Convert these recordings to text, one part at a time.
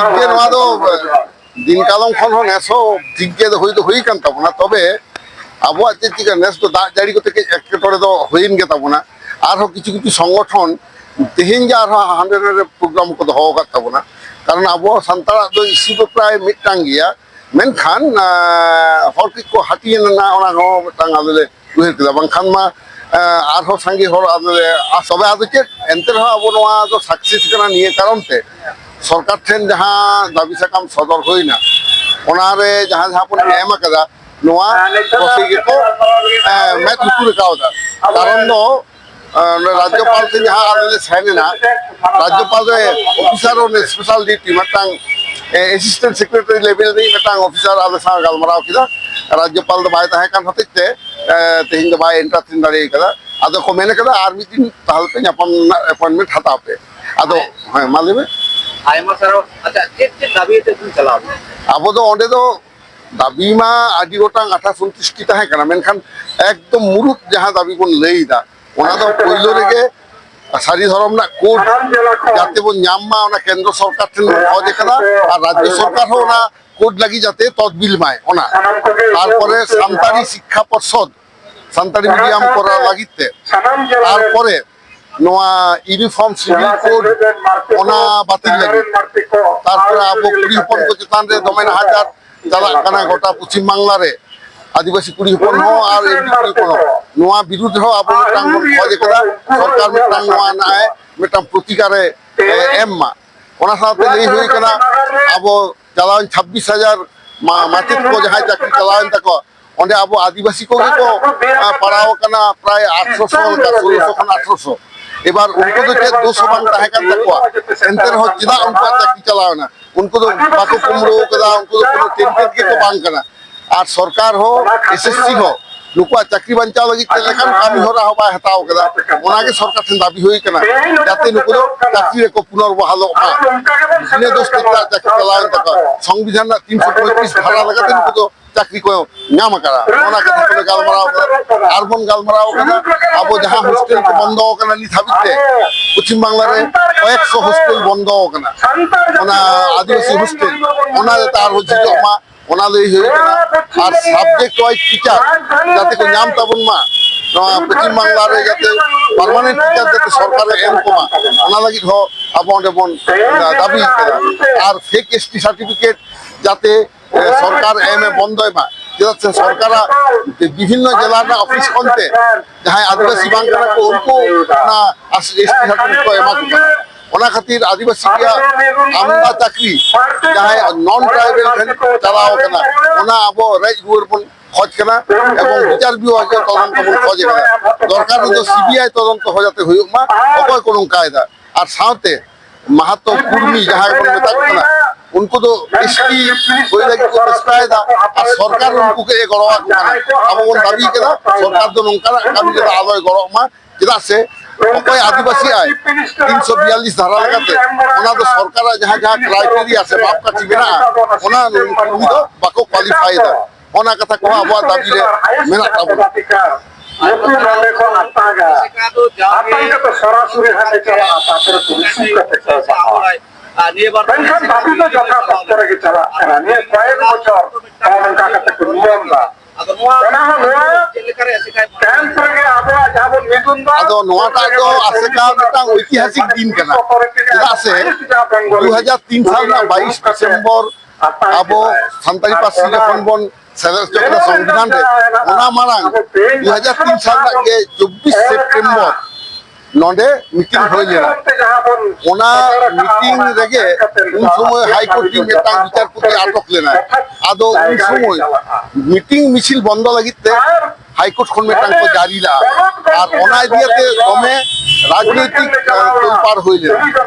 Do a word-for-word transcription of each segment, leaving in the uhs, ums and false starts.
ᱴᱷᱤᱠ ᱜᱮ, ᱱᱚᱣᱟ ᱫᱚ ᱫᱤᱱ ᱠᱟᱞᱚᱢ ᱠᱷᱚᱱ ᱦᱚᱸ ᱱᱮᱥ ᱦᱚᱸ ᱴᱷᱤᱠ ᱜᱮ ᱫᱚ ᱦᱩᱭ ᱫᱚ ᱦᱩᱭ ᱠᱟᱱ ᱛᱟᱵᱚᱱᱟ᱾ ᱛᱚᱵᱮ ᱟᱵᱚᱣᱟᱜ ᱪᱮᱫ ᱪᱤᱠᱟᱹ, ᱱᱮᱥ ᱫᱚ ᱫᱟᱜ ᱡᱟᱹᱲᱤ ᱠᱚᱛᱮ ᱠᱟᱹᱡ ᱮᱴᱠᱮᱴᱚᱬᱮ ᱫᱚ ᱦᱩᱭᱮᱱ ᱜᱮ ᱛᱟᱵᱚᱱᱟ᱾ ᱟᱨᱦᱚᱸ ᱠᱤᱪᱷᱩ ᱠᱤᱪᱷᱩ ᱥᱚᱝᱜᱚᱴᱷᱚᱱ ᱛᱮᱦᱮᱧ ᱜᱮ ᱟᱨᱦᱚᱸ ᱦᱟᱸᱰᱮ ᱱᱟᱰᱮ ᱯᱨᱳᱜᱨᱟᱢ ᱠᱚ ᱫᱚᱦᱚ ᱟᱠᱟᱫ ᱛᱟᱵᱚᱱᱟ᱾ ᱠᱟᱨᱚᱱ ᱟᱵᱚ ᱥᱟᱱᱛᱟᱲᱟᱜ ᱫᱚ ᱤᱥᱩ ᱫᱚ ᱯᱨᱟᱭ ᱢᱤᱫᱴᱟᱝ ᱜᱮᱭᱟ, ᱢᱮᱱᱠᱷᱟᱱ ᱟᱸ, ᱦᱚᱲ ᱠᱟᱹᱡ ᱠᱚ ᱦᱟᱹᱴᱤᱧ ᱮᱱᱟ, ᱚᱱᱟ ᱦᱚᱸ ᱢᱤᱫᱴᱟᱝ ᱟᱞᱮ ᱞᱮ ᱩᱭᱦᱟᱹᱨ ᱠᱮᱫᱟ, ᱵᱟᱝᱠᱷᱟᱱ ᱢᱟ ᱟᱸ, ᱟᱨᱦᱚᱸ ᱥᱟᱸᱜᱮ ᱦᱚᱲ ᱟᱞᱮ ᱞᱮ ᱟᱥ-, ᱛᱚᱵᱮ ᱟᱫᱚ ᱪᱮᱫ, ᱮᱱᱛᱮ ᱨᱮᱦᱚᱸ ᱟᱵᱚ ᱱᱚᱣᱟ ᱫᱚ ᱥᱟᱠᱥᱮᱥ ᱠᱟᱱᱟ ᱱᱤᱭᱟᱹ ᱠᱟᱨᱚᱱ ᱛᱮ, ᱥᱚᱨᱠᱟᱨ ᱴᱷᱮᱱ ᱡᱟᱦᱟᱸ ᱫᱟᱹᱵᱤ ᱥᱟᱠᱟᱢ ᱥᱚᱫᱚᱨ ᱦᱩᱭᱱᱟ, ᱚᱱᱟᱨᱮ ᱡᱟᱦᱟᱸ ᱡᱟᱦᱟᱸ ᱵᱚᱱ ᱮᱢ ᱟᱠᱟᱫᱟ, ᱱᱚᱣᱟ ᱯᱨᱚᱥᱮᱥ ᱜᱮᱠᱚ ᱮ, ᱢᱮᱫ ᱞᱩᱛᱩᱨ ᱠᱟᱣᱫᱟ᱾ ᱠᱟᱨᱚᱱ ᱫᱚ, ᱮ, ᱱᱚᱰᱮ ᱨᱟᱡᱽᱡᱚᱯᱟᱞ ᱴᱷᱮᱱ ᱡᱟᱦᱟᱸ ᱟᱞᱮ ᱞᱮ ᱥᱮᱱ ᱮᱱᱟ, ᱨᱟᱡᱽᱡᱚᱯᱟᱞ ᱨᱮ ᱚᱯᱷᱤᱥᱟᱨ ᱚᱱᱮ ᱥᱯᱮᱥᱟᱞ ᱰᱤᱭᱩᱴᱤ ᱢᱤᱫᱴᱟᱝ, ᱮ, ᱮᱥᱤᱥᱴᱮᱱᱴ ᱥᱮᱠᱨᱮᱴᱟᱨᱤ ᱞᱮᱵᱮᱞ ᱨᱤᱱᱤᱡ ᱢᱤᱫᱴᱟᱝ ᱚᱯᱷᱤᱥᱟᱨ ᱟᱞᱮ ᱥᱟᱶ ᱜᱟᱞᱢᱟᱨᱟᱣ ᱠᱮᱫᱟ᱾ ᱨᱟᱡᱽᱡᱚᱯᱟᱞ ᱫᱚ ᱵᱟᱭ ᱛᱟᱦᱮᱸ ᱠᱟᱱ ᱦᱚᱛᱮᱡ ᱛᱮ, ᱮ, ᱛᱮᱦᱮᱧ ᱫᱚ ᱵᱟᱭ ᱮᱱᱴᱟᱨᱴᱮᱱ ᱫᱟᱲᱮ ᱠᱟᱫᱟ᱾ ᱟᱫᱚ ᱠᱚ ᱢᱮᱱ ᱠᱟᱫᱟ, "ᱟᱨ ᱢᱤᱫ ᱫᱤᱱ ᱛᱟᱦᱚᱞᱮ ᱯᱮ ᱧᱟᱯᱟᱢ ᱨᱮᱱᱟᱜ ᱮᱯᱚᱭᱮᱱᱴᱢᱮᱱᱴ ᱦᱟᱛᱟᱣ ᱯᱮ᱾" ᱟᱫᱚ, ᱦᱮᱸ, ᱢᱟ ᱞᱟᱹᱭ ᱢᱮ᱾ ᱟᱭᱢᱟ ᱥᱟᱨᱦᱟᱣ᱾ ᱟᱪᱪᱷᱟ, ᱪᱮᱫ ᱪᱮᱫ ᱫᱟᱹᱵᱤ ᱟᱛᱮ ᱵᱤᱱ ᱪᱟᱞᱟᱣ ᱞᱮᱱᱟ? ᱟᱵᱚ ᱫᱚ ᱚᱸᱰᱮ ᱫᱚ ᱫᱟᱹᱵᱤ ᱢᱟ ᱟᱹᱰᱤ ᱜᱚᱴᱟᱝ ᱟᱴᱷᱟᱥ ᱩᱱᱛᱨᱤᱥ ᱴᱤ ᱛᱟᱦᱮᱸ ᱠᱟᱱᱟ, ᱢᱮᱱᱠᱷᱟᱱ ᱮᱠᱫᱚᱢ ᱢᱩᱲᱩᱫ ᱡᱟᱦᱟᱸ ᱫᱟᱹᱵᱤ ᱵᱚᱱ ᱞᱟᱹᱭ ᱮᱫᱟ, ᱚᱱᱟ ᱫᱚ ᱯᱳᱭᱞᱳ ᱨᱮᱜᱮ ᱥᱟᱹᱨᱤ ᱫᱷᱚᱨᱚᱢ ᱨᱮᱱᱟᱜ ᱠᱳᱰ ᱡᱟᱛᱮ ᱵᱚᱱ ᱧᱟᱢ ᱢᱟ, ᱚᱱᱟ ᱠᱮᱱᱫᱨᱚ ᱥᱚᱨᱠᱟᱨ ᱴᱷᱮᱱ ᱵᱚᱱ ᱠᱷᱚᱡᱽ ᱟᱠᱟᱫᱟ, ᱟᱨ ᱨᱟᱡᱽᱡᱚ ᱥᱚᱨᱠᱟᱨ ᱦᱚᱸ ᱚᱱᱟ ᱠᱳᱰ ᱞᱟᱹᱜᱤᱫ ᱡᱟᱛᱮ ᱛᱚᱫᱵᱤᱞ ᱢᱟᱭ, ᱚᱱᱟ᱾ ᱛᱟᱨᱯᱚᱨᱮ ᱥᱟᱱᱛᱟᱲᱤ ᱥᱤᱠᱠᱷᱟ ᱯᱚᱨᱥᱚᱫ, ᱥᱟᱱᱛᱟᱲᱤ ᱢᱤᱰᱤᱭᱟᱢ ᱠᱚᱨᱟᱣ ᱞᱟᱹᱜᱤᱫ ᱛᱮ, ᱛᱟᱨᱯᱚᱨᱮ ᱱᱚᱣᱟ ᱤᱭᱩᱱᱤᱯᱷᱚᱨᱢ ᱥᱤᱵᱤᱞ ᱠᱳᱰ, ᱚᱱᱟ ᱵᱟᱹᱛᱤᱞ ᱞᱟᱹᱜᱤᱫ, ᱛᱟᱨᱯᱚᱨᱮ ᱟᱵᱚ ᱠᱩᱲᱤ ᱦᱚᱯᱚᱱ ᱠᱚ ᱪᱮᱛᱟᱱ ᱨᱮ ᱫᱚᱢᱮ ᱱᱟᱦᱟᱪᱟᱨ ᱪᱟᱞᱟᱜ ᱠᱟᱱᱟ ᱜᱚᱴᱟ ᱯᱚᱪᱷᱤᱢ ᱵᱟᱝᱞᱟ ᱨᱮ, ᱟᱹᱫᱤᱵᱟᱹᱥᱤ ᱠᱩᱲᱤ ᱦᱚᱯᱚᱱ ᱦᱚᱸ ᱟᱨ ᱮᱢᱱᱤ ᱠᱩᱲᱤ ᱦᱚᱯᱚᱱ ᱦᱚᱸ, ᱱᱚᱣᱟ ᱵᱤᱨᱩᱫᱽ ᱨᱮᱦᱚᱸ ᱟᱵᱚ ᱢᱤᱫᱴᱟᱝ ᱵᱚᱱ ᱠᱷᱚᱡᱽ ᱠᱟᱫᱟ, ᱥᱚᱨᱠᱟᱨ ᱢᱤᱫᱴᱟᱝ ᱱᱚᱣᱟ ᱨᱮᱱᱟᱜ ᱮ ᱢᱤᱫᱴᱟᱝ ᱯᱨᱚᱛᱤᱠᱟᱨ ᱮ ᱮᱢ ᱢᱟ᱾ ᱚᱱᱟ ᱥᱟᱶᱛᱮ ᱞᱟᱹᱭ ᱦᱩᱭ ᱠᱟᱱᱟ, ᱟᱵᱚ ᱪᱟᱞᱟᱣᱮᱱ ᱪᱷᱟᱵᱵᱤᱥ ᱦᱟᱡᱟᱨ ᱢᱟ-, ᱢᱟᱪᱮᱫ ᱠᱚ ᱡᱟᱦᱟᱸᱭ ᱪᱟᱹᱠᱨᱤ ᱪᱟᱞᱟᱣᱮᱱ ᱛᱟᱠᱚᱣᱟ, ᱚᱸᱰᱮ ᱟᱵᱚ ᱟᱹᱫᱤᱵᱟᱹᱥᱤ ᱠᱚᱜᱮ ᱠᱚ, ᱟ, ᱯᱟᱲᱟᱣ ᱟᱠᱟᱱᱟ ᱯᱨᱟᱭ ᱟᱴᱷᱨᱚᱥᱚ ᱞᱮᱠᱟ, ᱥᱳᱞᱳᱥᱚ ᱠᱷᱚᱱ ᱟᱴᱷᱨᱚᱥᱚ᱾ ᱮᱵᱟᱨ ᱩᱱᱠᱩ ᱫᱚ ᱪᱮᱫ ᱫᱳᱥ ᱦᱚᱸ ᱵᱟᱝ ᱛᱟᱦᱮᱸ ᱠᱟᱱ ᱛᱟᱠᱚᱣᱟ, ᱮᱱᱛᱮ ᱨᱮᱦᱚᱸ ᱪᱮᱫᱟᱜ ᱩᱱᱠᱩᱣᱟᱜ ᱪᱟᱹᱠᱨᱤ ᱪᱟᱞᱟᱣ ᱮᱱᱟ? ᱩᱱᱠᱩ ᱫᱚ ᱵᱟᱠᱚ ᱠᱩᱢᱲᱩ ᱟᱠᱟᱫᱟ, ᱩᱱᱠᱩ ᱫᱚ ᱠᱳᱱᱳ ᱴᱮᱱᱰᱟᱨ ᱜᱮᱠᱚ ᱵᱟᱝ ᱠᱟᱱᱟ᱾ ᱟᱨ ᱥᱚᱨᱠᱟᱨ ᱦᱚᱸ, ᱮᱥ ᱮᱥ ᱥᱤ ᱦᱚᱸ ᱱᱩᱠᱩᱣᱟᱜ ᱪᱟᱹᱠᱨᱤ ᱵᱟᱧᱪᱟᱣ ᱞᱟᱹᱜᱤᱫ ᱛᱮ ᱞᱮᱠᱟᱱ ᱠᱟᱹᱢᱤ ᱦᱚᱨᱟ ᱦᱚᱸ ᱵᱟᱭ ᱦᱟᱛᱟᱣ ᱠᱟᱫᱟ᱾ ᱚᱱᱟᱜᱮ ᱥᱚᱨᱠᱟᱨ ᱴᱷᱮᱱ ᱫᱟᱹᱵᱤ ᱦᱩᱭ ᱠᱟᱱᱟ, ᱡᱟᱛᱮ ᱱᱩᱠᱩ ᱫᱚ ᱪᱟᱹᱠᱨᱤ ᱨᱮᱠᱚ ᱯᱩᱱᱚᱨ ᱵᱟᱦᱟᱞᱚᱜ ᱢᱟ᱾ ᱵᱤᱱᱟᱹ ᱫᱳᱥ ᱛᱮ ᱪᱮᱫᱟᱜ ᱪᱟᱹᱠᱨᱤ ᱪᱟᱞᱟᱣᱮᱱ ᱛᱟᱠᱚᱣᱟ? ᱥᱚᱝᱵᱤᱫᱷᱟᱱ ᱨᱮᱱᱟᱜ ᱛᱤᱱᱥᱚ ᱯᱚᱸᱭᱛᱨᱤᱥ ᱫᱷᱟᱨᱟ ᱞᱮᱠᱟᱛᱮ ᱱᱩᱠᱩ ᱫᱚ ᱪᱟᱹᱠᱨᱤ ᱠᱚ ᱧᱟᱢ ᱟᱠᱟᱫᱟ᱾ ᱚᱱᱟ ᱠᱟᱛᱷᱟ ᱠᱚᱞᱮ ᱜᱟᱞᱢᱟᱨᱟᱣ ᱠᱟᱱᱟ᱾ ᱟᱨ ᱵᱚᱱ ᱜᱟᱞᱢᱟᱨᱟᱣ ᱠᱟᱱᱟ ᱟᱵᱚ ᱡᱟᱦᱟᱸ ᱦᱳᱥᱴᱮᱞ ᱠᱚ ᱵᱚᱱᱫᱚ ᱟᱠᱟᱱᱟ ᱱᱤᱛ ᱦᱟᱹᱵᱤᱡ ᱛᱮ ᱯᱚᱪᱷᱤᱢ ᱵᱟᱝᱞᱟ ᱨᱮ ᱠᱚᱭᱮᱠ ᱥᱚ ᱦᱳᱥᱴᱮᱞ ᱵᱚᱱᱫᱚ ᱟᱠᱟᱱᱟ, ᱚᱱᱟ ᱟᱹᱫᱤᱵᱟᱹᱥᱤ ᱦᱳᱥᱴᱮᱞ, ᱚᱱᱟ ᱡᱟᱛᱮ ᱟᱨᱦᱚᱸ ᱡᱷᱤᱡᱚᱜ ᱢᱟ, ᱚᱱᱟ ᱞᱟᱹᱭ ᱦᱩᱭ ᱠᱟᱱᱟ᱾ ᱟᱨ subject wise teacher ᱡᱟᱛᱮ ᱠᱚ ᱧᱟᱢ ᱛᱟᱵᱚᱱ ᱢᱟ, ᱱᱚᱣᱟ ᱯᱚᱪᱷᱤᱢ ᱵᱟᱝᱞᱟ ᱨᱮ ᱡᱟᱛᱮ permanent teacher ᱡᱟᱛᱮ ᱥᱚᱨᱠᱟᱨ ᱮ ᱮᱢ ᱠᱚᱢᱟ, ᱚᱱᱟ ᱞᱟᱹᱜᱤᱫ ᱦᱚᱸ ᱟᱵᱚ ᱚᱸᱰᱮ ᱵᱚᱱ ᱫᱟᱹᱵᱤ ᱠᱟᱫᱟ᱾ ᱟᱨ fake S T certificate ᱡᱟᱛᱮ, ᱮ, ᱥᱚᱨᱠᱟᱨ ᱮᱢ ᱮ ᱵᱚᱱᱫᱚᱭ ᱢᱟ, ᱪᱮᱫᱟᱜ ᱥᱮ ᱥᱚᱨᱠᱟᱨᱟᱜ ᱵᱤᱵᱷᱤᱱᱱᱚ ᱡᱮᱞᱟ ᱨᱮᱱᱟᱜ ᱚᱯᱷᱤᱥ ᱠᱷᱚᱱ ᱛᱮ ᱡᱟᱦᱟᱸᱭ ᱟᱹᱫᱤᱵᱟᱹᱥᱤ ᱵᱟᱝ ᱠᱟᱱᱟ ᱠᱚ ᱩᱱᱠᱩ ᱚᱱᱟ S T certificate ᱠᱚ ᱮᱢᱟ ᱠᱚ ᱠᱟᱱᱟ᱾ ᱚᱱᱟ ᱠᱷᱟᱹᱛᱤᱨ ᱟᱹᱫᱤᱵᱟᱹᱥᱤ ᱠᱚᱣᱟᱜ ᱟᱢᱫᱟ ᱪᱟᱹᱠᱨᱤ ᱡᱟᱦᱟᱸᱭ non tribal ᱴᱷᱮᱱ ᱪᱟᱞᱟᱣ ᱠᱟᱱᱟ, ᱚᱱᱟ ᱟᱵᱚ ᱨᱮᱡ ᱨᱩᱣᱟᱹᱲ ᱵᱚᱱ ᱠᱷᱚᱡᱽ ᱠᱟᱱᱟ ᱮᱵᱚᱝ ᱵᱤᱪᱟᱨ ᱵᱤᱵᱷᱟᱜᱽ ᱛᱚᱫᱚᱱᱛᱚ ᱵᱚᱱ ᱠᱷᱚᱡᱽ ᱠᱟᱱᱟ᱾ ᱫᱚᱨᱠᱟᱨ ᱨᱮᱫᱚ C B I ᱛᱚᱫᱚᱱᱛᱚ ᱦᱚᱸ ᱡᱟᱛᱮ ᱦᱩᱭᱩᱜ ᱢᱟ, ᱚᱠᱚᱭ ᱠᱚ ᱱᱚᱝᱠᱟᱭᱮᱫᱟ᱾ ᱟᱨ ᱥᱟᱶᱛᱮ ᱢᱟᱦᱟᱛᱚ ᱠᱩᱲᱢᱤ ᱡᱟᱦᱟᱸᱭ ᱵᱚᱱ ᱢᱮᱛᱟ ᱠᱚ ᱠᱟᱱᱟ, ᱩᱱᱠᱩ ᱫᱚ S T ᱦᱩᱭ ᱞᱟᱹᱜᱤᱫ ᱠᱚ ᱪᱮᱥᱴᱟᱭᱮᱫᱟ ᱟᱨ ᱥᱚᱨᱠᱟᱨ ᱩᱱᱠᱩ ᱜᱮ ᱜᱚᱲᱚ ᱟᱠᱚ ᱠᱟᱱᱟ᱾ ᱟᱵᱚ ᱵᱚᱱ ᱫᱟᱹᱵᱤ ᱠᱟᱫᱟ ᱥᱚᱨᱠᱟᱨ ᱫᱚ ᱱᱚᱝᱠᱟᱱᱟᱜ ᱠᱟᱹᱢᱤ ᱨᱮᱫᱚ ᱟᱞᱚᱭ ᱜᱚᱲᱚᱜ ᱢᱟ, ᱪᱮᱫᱟᱜ ᱥᱮ ᱚᱠᱚᱭ ᱟᱹᱫᱤᱵᱟᱹᱥᱤ ᱟᱭ ᱛᱤᱱᱥᱚ ᱵᱤᱭᱟᱞᱞᱤᱥ ᱫᱷᱟᱨᱟ ᱞᱮᱠᱟᱛᱮ ᱚᱱᱟ ᱫᱚ ᱥᱚᱨᱠᱟᱨᱟᱜ ᱡᱟᱦᱟᱸ ᱡᱟᱦᱟᱸ criteria ᱥᱮ ᱢᱟᱯᱠᱟᱴᱷᱤ ᱢᱮᱱᱟᱜᱼᱟ, ᱚᱱᱟ ᱩᱱᱤ ᱫᱚ ᱵᱟᱠᱚ qualify ᱮᱫᱟ᱾ ᱚᱱᱟ ᱠᱟᱛᱷᱟ ᱠᱚᱦᱚᱸ ᱟᱵᱚᱣᱟᱜ ᱫᱟᱹᱵᱤ ᱨᱮ ᱢᱮᱱᱟᱜ ᱛᱟᱵᱚᱱᱟ᱾ ᱱᱩᱠᱩ ᱱᱚᱰᱮ ᱠᱚ ᱟᱛᱟᱜᱟ᱾ ᱟᱛᱟᱝ ᱠᱟᱛᱮ ᱥᱚᱨᱟᱥᱚᱨᱤ ᱦᱟᱸᱰᱮ ᱪᱟᱞᱟᱜᱼᱟ, ᱛᱟᱨᱯᱚᱨᱮ ᱠᱚ ᱨᱤᱥᱤᱵᱷ ᱠᱟᱛᱮ ᱠᱚ ᱥᱟᱵᱟ᱾ ᱢᱮᱱᱠᱷᱟᱱ ᱫᱟᱹᱵᱤ ᱫᱚ ᱡᱚᱛᱷᱟ ᱚᱠᱛᱚ ᱨᱮᱜᱮ ᱪᱟᱞᱟᱜ ᱠᱟᱱᱟ᱾ ᱱᱤᱭᱟᱹ ᱠᱚᱭᱮᱠ ᱵᱚᱪᱷᱚᱨ ᱱᱚᱜᱼᱚ ᱱᱚᱝᱠᱟ ᱠᱟᱛᱮ ᱠᱚ ᱱᱤᱭᱚᱢ ᱫᱟ᱾ ᱚᱱᱟ ᱦᱚᱸ ᱱᱚᱣᱟ ᱠᱮᱢᱯ ᱨᱮᱜᱮ ᱟᱵᱚᱣᱟᱜ ᱡᱟᱦᱟᱸ ᱵᱚᱱ ᱢᱤᱫᱩᱱ ᱫᱟ, ᱟᱫᱚ ᱱᱚᱣᱟᱴᱟᱜ ᱫᱚ ᱟᱥᱮᱠᱟ ᱢᱤᱫᱴᱟᱝ ᱳᱭᱛᱤᱦᱟᱥᱤᱠ ᱫᱤᱱ ᱠᱟᱱᱟ, ᱪᱮᱫᱟᱜ ᱥᱮ ᱫᱩ ᱦᱟᱡᱟᱨ ᱛᱤᱱ ᱥᱟᱞ ᱨᱮᱱᱟᱜ ᱵᱟᱭᱤᱥ ᱰᱤᱥᱮᱢᱵᱚᱨ ᱟᱵᱚ ᱥᱟᱱᱛᱟᱲᱤ ᱯᱟᱹᱨᱥᱤ ᱡᱚᱠᱷᱚᱱ ᱵᱚᱱ ᱥᱮᱞᱮᱫ ᱦᱚᱪᱚ ᱠᱮᱫᱟ ᱥᱚᱝᱵᱤᱫᱷᱟᱱ ᱨᱮ, ᱚᱱᱟ ᱢᱟᱲᱟᱝ ᱫᱩ ᱦᱟᱡᱟᱨ ᱛᱤᱱ ᱥᱟᱞ ᱨᱮᱱᱟᱜ ᱜᱮ ᱪᱚᱵᱵᱤᱥ ᱥᱮᱯᱴᱮᱢᱵᱚᱨ ᱱᱚᱰᱮ ᱢᱤᱴᱤᱝ ᱦᱩᱭ ᱞᱮᱱᱟ᱾ ᱚᱱᱟ ᱢᱤᱴᱤᱝ ᱨᱮᱜᱮ ᱩᱱ ᱥᱚᱢᱚᱭ ᱦᱟᱭᱠᱳᱨᱴ ᱨᱤᱱ ᱢᱤᱫᱴᱟᱝ ᱵᱤᱪᱟᱨᱯᱚᱛᱤ ᱟᱴᱚᱠ ᱞᱮᱱᱟᱭ᱾ ᱟᱫᱚ ᱩᱱ ᱥᱚᱢᱚᱭ ᱢᱤᱴᱤᱝ ᱢᱤᱪᱷᱤᱞ ᱵᱚᱱᱫᱚ ᱞᱟᱹᱜᱤᱫ ᱛᱮ ᱦᱟᱭᱠᱳᱨᱴ ᱠᱷᱚᱱ ᱢᱤᱫᱴᱟᱝ ᱠᱚ ᱡᱟᱹᱨᱤ ᱞᱟᱜᱼᱟ᱾ ᱟᱨ ᱚᱱᱟ ᱤᱫᱤ ᱠᱟᱛᱮ ᱫᱚᱢᱮ ᱨᱟᱡᱽᱱᱳᱭᱛᱤᱠ, ᱟᱸ, ᱛᱚᱞᱯᱟᱲ ᱦᱩᱭ ᱞᱮᱱᱟ᱾